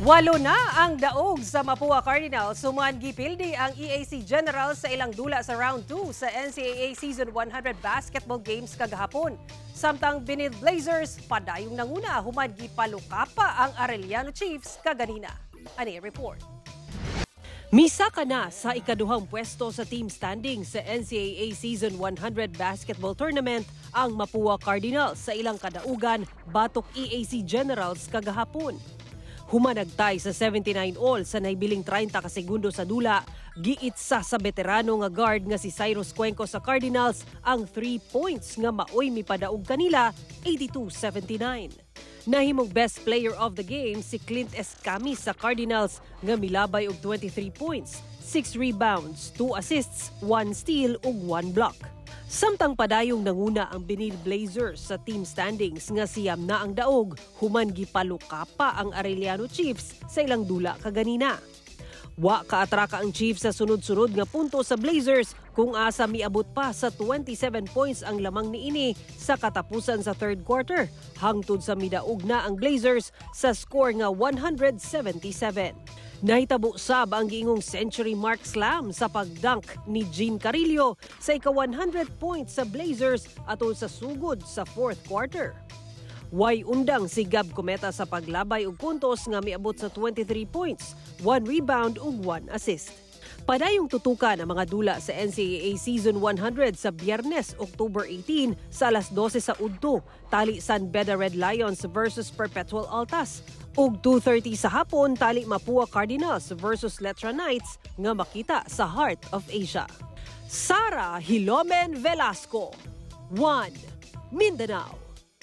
Walo na ang daog sa Mapua Cardinals human gipildi ang EAC Generals sa ilang dula sa round 2 sa NCAA Season 100 basketball games kagahapon. Samtang Benilde Blazers padayong nanguna human gipalukapa ang Arellano Chiefs kaganina. Ani report. Misaka na sa ikaduhang pwesto sa team standing sa NCAA Season 100 basketball tournament ang Mapua Cardinals sa ilang kadaugan batok EAC Generals kagahapon. Human nagtay sa 79 all sa nahibiling 30 ka segundo sa dula, giitsa sa veterano nga guard nga si Cyrus Cuenco sa Cardinals ang 3 points nga maoy mipadaog kanila, 82-79. Nahimong best player of the game si Clint Escamis sa Cardinals nga milabay og 23 points, 6 rebounds, 2 assists, 1 steal ug 1 block. Samtang padayong nanguna ang Benilde Blazers sa team standings nga 9 na ang daog human gipalukapa ang Arellano Chiefs sa ilang dula kaganina. Wa kaatraka ang Chiefs sa sunod-sunod nga punto sa Blazers kung asa miabot pa sa 27 points ang lamang niini sa katapusan sa third quarter hangtod sa midaog na ang Blazers sa score nga 177. Nahitabo sab ang giingong century mark slam sa pagdunk ni Jean Carillo sa ika-100 points sa Blazers atol sa sugod sa fourth quarter. Way undang si Gab Cometa sa paglabay og puntos nga miabot sa 23 points, 1 rebound ug 1 assist. Padayong tutukan ang mga dula sa NCAA Season 100 sa Biyernes, October 18 sa alas 12 sa udto, tali San Beda Red Lions versus Perpetual Altas. Ug 2:30 sa hapon, tali Mapua Cardinals versus Letran Knights nga makita sa Heart of Asia. Sara Hilomen Velasco, 1 Mindanao.